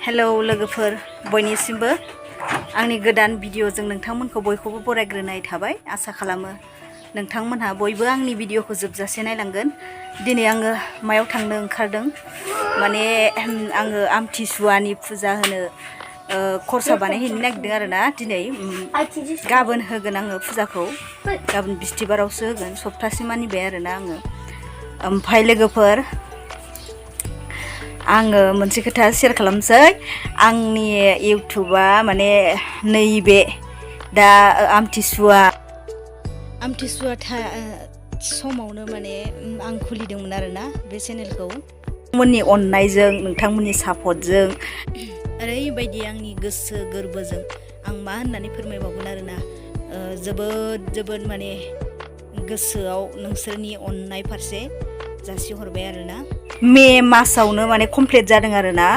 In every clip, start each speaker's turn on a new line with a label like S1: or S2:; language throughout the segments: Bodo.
S1: हेलौ लोगोफोर बयनिसिमबो आंनि गोदान भिडिअजों नोंथांमोनखौ बयखौबो बरायग्रोनाय थाबाय आसा खालामो नोंथांमोनहा बयबो आंनि भिडिअखौ जोबजासे नायलांगोन। दिनै आङो मायाव थांनो ओंखारदों माने आङो आमथिसुवानि फुजा होनो खरसा बानायहैनो नागिरदों आरोना। दिनै गाबोन होगोन आङो फुजाखौ, गाबोन बिस्थिबारावसो होगोन, सप्तासे मानिबाय आरोना आङो। ओमफ्राय लोगोफोर आङो मोनसे खोथा शेयार खालामसै। आंनि इउटुबा माने नैबे दा आमथिसुवा समावनो माने आं खुलिदोंमोन आरोना बे चेनेलखौ। नोंथांमोननि अननायजों नोंथांमोननि सापर्टजों ओरैबायदि आंनि गोसो गोरबोजों आं मा होननानै फोरमायबावगोन आरोना। जोबोद माने गोसोआव नोंसोरनि अननाय फारसे जासिहरबाय आरोना। मे मासावनो माने कमप्लिट जादों आरोना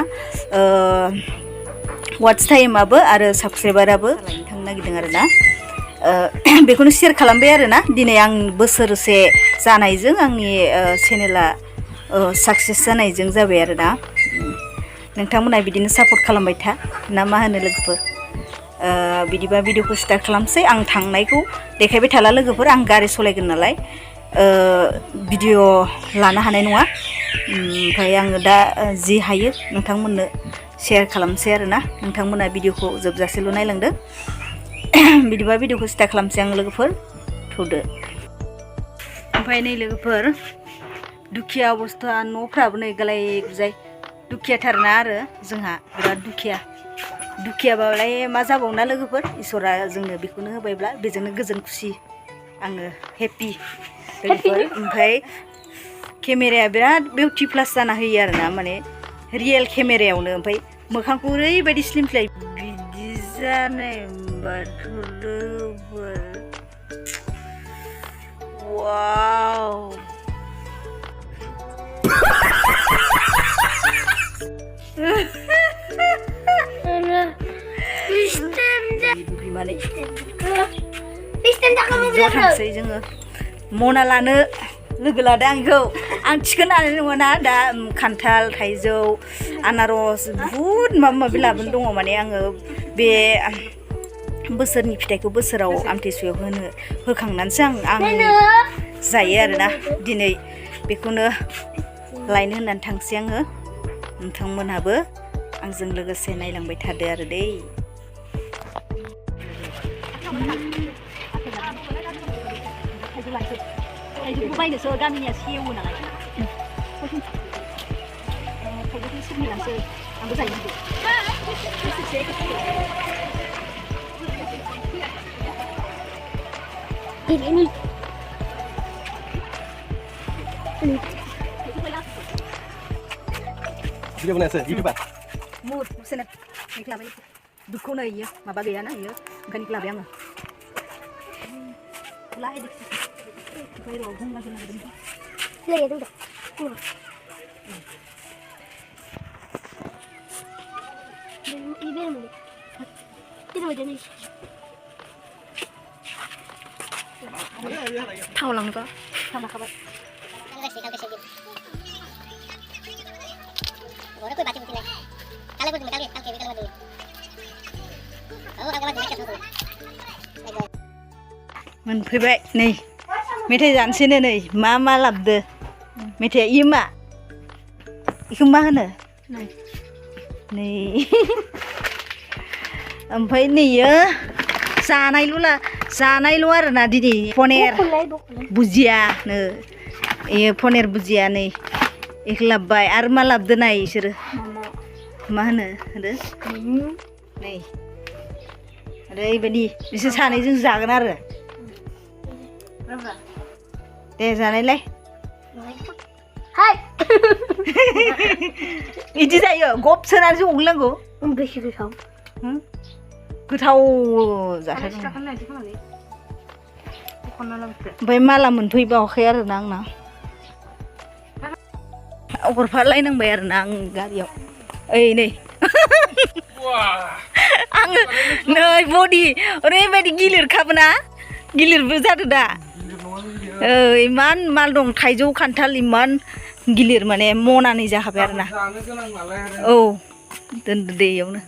S1: वाट्स टाइमाबो आरो साबस्क्राइबाराबो थांनो नागिरदों आरोना। बेखौनो शेयार खालामबाय आरोना। दिनै आं बोसोरसे जानायजों आंनि चेनेला साक्सेस जानायजों जाबाय आरोना। नोंथांमोना बिदिनो सापर्ट खालामबाय था ना मा होनो लोगोफोर। बिदिबा भिडिअखौ स्टार्ट खालामसै। आं थांनायखौ देखायबाय थाला लोगोफोर, आं गारि सालायगोन नालाय भिडिअ लानो हानाय नङा। ओमफ्राय आङो दा जि हायो नोंथांमोननो शेयार खालामसै आरोना। नोंथांमोना भिडिअखौ जोबजासेल' नायलांदो। बिदिबा भिडिअखौ स्टार्ट खालामसै आं लोगोफोर, थुदो। ओमफ्राय नै लोगोफोर दुखिया अबस्था, न'फ्राबो नै गालाय गुजाय दुखियाथारना आरो जोंहा बिराद दुखियाबालाय मा जाबावना लोगोफोर। इसोरा जोंनो बेखौनो होबायब्ला बेजोंनो गोजोन खुसि आङो हेपि लोगोफोर। ओमफ्राय केमेराया बिराद बिउटि प्लास जाना होयो आरोना, माने रियेल केमेरायावनो। ओमफ्राय मोखांखौ ओरैबायदि स्लिम स्लाय बिदि जानाय वाव थांसै जोङो मना लानो लोगो लादों आंखौ। आं थिखोनो हानाय नङाना दा खान्थाल, थाइजौ, आनारस बुहुद माबा माबि लाबोनो दङ। माने आङो बे बोसोरनि फिथाइखौ बोसोराव आमथिसुवायाव होखांनानैसो आं जायो आरोना। दिनै बेखौनो लायनो होननानै थांसै आङो। नोंथांमोनहाबो आंजों लोगोसे नायलांबाय थादो आरो दै। थाइजौखौ बायनोसो गामिनिया सेवो नालाय थाइजौखौ सोरनिलांसै आंबो जायो।
S2: Video mana sih? YouTube ah?
S1: Mood, sana. Ini kelabay. Duko na iya, mabagay na iya. Gani kelabay ang. Lahi diksi. Pero kung lagi na din. Lagi dito. Ibe mo. Dito mo dyan. Thao lang ba? Thao na ka ba? Boleh kau baca buku ni. Kalau kau kalau kalau dulu. Oh, agak baca dulu. मोनफैबाय नै मेथाइ जानोसैनो। नै मा लाबोदो मेथाइया इयो मा? इखौ मा होनो? नै ओमफ्राय नैयो जानायल' आरोना दिनै पनेर बुजियानो। इयो पनेर बुजिया नै इखौ लाबोबाय। आरो मा लाबोदो नाय इसोरो मा होनो नै ओरैबायदि बिसोर सानैजों जागोन आरो। दे जानायलाय। बिदि जायो गब सोनानैसो हरनांगौ। गोथाव जाथारदों। ओमफ्राय माला मोनफैबावाखै आरोना आंना। अगरफालायनांबाय आरोना आं गारियाव। ओइ नै आङो नै बडि ओरैबायदि गिलिरखाबोना, गिलिरबो जादों दा। इमान माल दं, थाइजौ खान्थाल इमान गिलिर माने मनानै जाखाबाय आरोना औ दोनदो दे इयावनो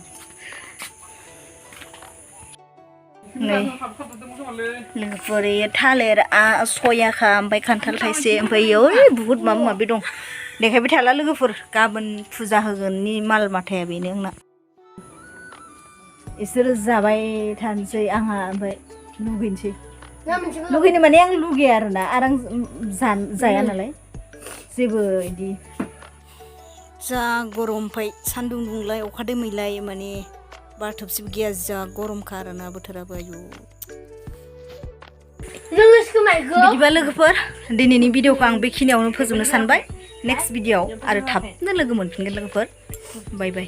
S1: नै लोगोफोर इयो थालिर सयाखा ओमफ्राय खान्थाल थाइसे ओमफ्राय इयाव बुहुद माबा माबि दं देखायबाय थाला लोगोफोर गाबोन फुजा होगोननि माल माथाया बेनो आंना इसोर जाबाय थानोसै आंहा ओमफ्राय लुगैनोसै लुगैनो माने आं लुगैया आरोना आरो आं जाया नालाय जेबो इदि जा गरम ओमफ्राय सान्दुं दुंलाय अखा दोमैलाय माने बार थोबसेबो गैया जा गरमखा आरोना बोथोराबो आयु बिदिबा लोगोफोर दिनैनि भिडिअखौ आं बेखिनियावनो फोजोबनो सानबाय नेक्स्ट भिडिअआव आरो थाबनो लोगो मोनफिनगोन लोगोफोर बाय बाय